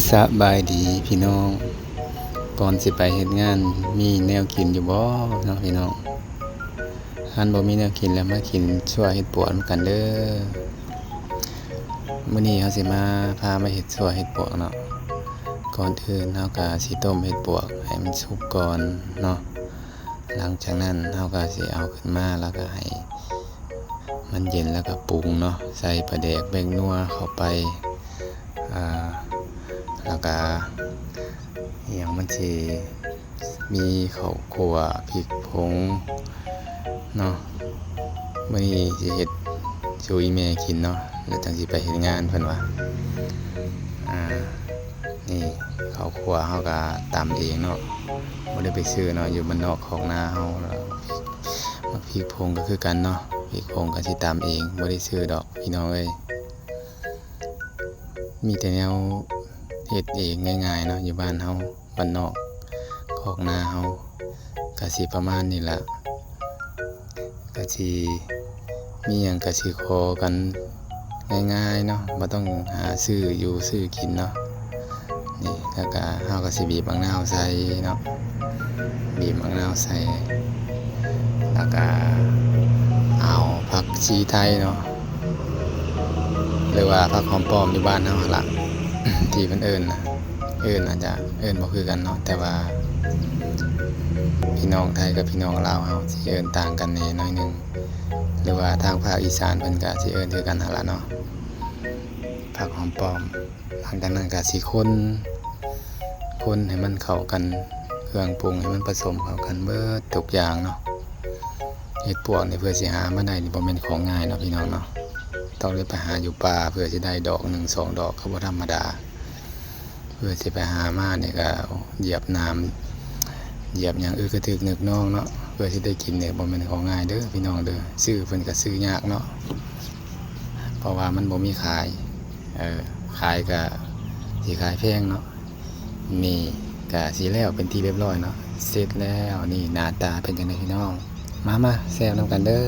ສະບາຍດີພີ່ນ້ອງ, ກ່ອນຊິໄປເຮັດງານ ມີແນວກິນຢູ່ບໍ່ເນາະພີ່ນ້ອງ? ຄັນບໍ່ມີແນວກິນແລ້ວ ມາກິນຊົ່ວເຫັດປວກນຳກັນເດີ້. ມື້ນີ້ເຮົາຊິມາ ພາມາເຮັດຊົ່ວເຫັດປວກເນາະ. ກ່ອນອື່ນເຮົາກະຊິຕົ້ມເຫັດປວກໃຫ້ມັນສຸກກ່ອນເນາະ. ຫຼັງຈາກນັ້ນເຮົາກະຊິເອົາຂຶ້ນມາ ແລ້ວກະໃຫ້ມັນເຢັນ ແລ້ວກະປຸງເນາະ, ໃສ່ປາແດກແປ້ງນົວເຂົ້າໄປ ອ່າ ແລ້ວກະອີ່ຫຍັງ ມັນຊິມີເຂົ້າຂົ້ວ ພິກຜົງເນາະ. ມື້ນີ້ຊິເຮັດສູ່ອີ່ແມ່ກິນເນາະ ແລ້ວຈັ່ງຊິໄປເຮັດງານ ເພິ່ນວ່າ. ອ່າ ນີ້ເຂົ້າຂົ້ວເຮົາກະຕຳເອງເນາະ, ບໍ່ໄດ້ໄປຊື້ເນາະ, ຢູ່ບ້ານນອກຄອກນາເຮົາ. ແລ້ວໝາກພິກ ໝາກພິກຜົງກະຄືກັນເນາະ, ພິກຜົງກະຊິຕຳເອງ ບໍ່ໄດ້ຊື້ດອກພີ່ນ້ອງເອີຍ. ມີແຕ່ແນວເຮັດເອງງ່າຍໆເນາະ ຢູ່ບ້ານເຮົາ ບ້ານນອກຄອກນາເຮົາ ກະຊິປະມານນີ້ລະ. ກະຊິມີຫຍັງກະຊິຂໍກັນງ່າຍໆເນາະ, ບໍ່ຕ້ອງຫາຊື້ຢູ່ຊື້ກິນເນາະ. ນີ້ ແລ້ວກະເຮົາກະຊິບີບໝາກນາວໃສ່ເນາະ, ບີບໝາກນາວໃສ່ ແລ້ວກະເອົາຜັກຊີໄທເນາະ ຫຼືວ່າຜັກຫອມປ້ອມຢູ່ບ້ານເຮົາຫັ້ນລະ ທີ່ເພິ່ນເອີ້ນນະ. ເອີ້ນອາດຈະເອີ້ນບໍ່ຄືກັນເນາະ, ແຕ່ວ່າພີ່ນ້ອງໄທກັບພີ່ນ້ອງລາວເຮົາຊິເອີ້ນຕ່າງກັນແດ່ໜ້ອຍໜຶ່ງ ຫຼືວ່າທາງພາກອີສານເພິ່ນກະຊິເອີ້ນຄືກັນຫັ້ນລະເນາະ, ຜັກຫອມປ້ອມ. ຫຼັງຈາກນັ້ນກະຊິຄົນ ຄົນໃຫ້ມັນເຂົ້າກັນ, ເຄື່ອງປຸງໃຫ້ມັນປະສົມເຂົ້າກັນເບິດທຸກຢ່າງເນາະ. ເຫັດປວກນີ້ເພື່ອຊິຫາມາໄດ້ນີ້ບໍ່ແມ່ນຂອງງ່າຍເນາະພີ່ນ້ອງເນາະ, ຕ້ອງໄດ້ໄປຫາຢູ່ປ່າ ເພື່ອຊິໄດ້ດອກໜຶ່ງສອງດອກກະບໍ່ທຳມະດາ. ເພື່ອຊິໄປຫາມານີ້ກະຢຽບນ້ຳ ຢຽບຫຍັງອຶກກະທຶກນຶກນອງເນາະ, ເພື່ອຊິໄດ້ກິນນີ້ບໍ່ແມ່ນຂອງງ່າຍເດີ້ພີ່ນ້ອງເດີ້. ຊື້ເພິ່ນກະຊື້ຍາກເນາະ, ເພາະວ່າມັນບໍ່ມີຂາຍ, ເອີ ຂາຍກະຊິຂາຍແພງເນາະ. ນີ້ກະຊິແລ້ວເປັນທີ່ຮຽບຮ້ອຍເນາະ, ເສັດແລ້ວ. ນີ້ໜ້າຕາເປັນຈັ່ງໃດພີ່ນ້ອງ? ມາ ມາແຊບນຳກັນເດີ້.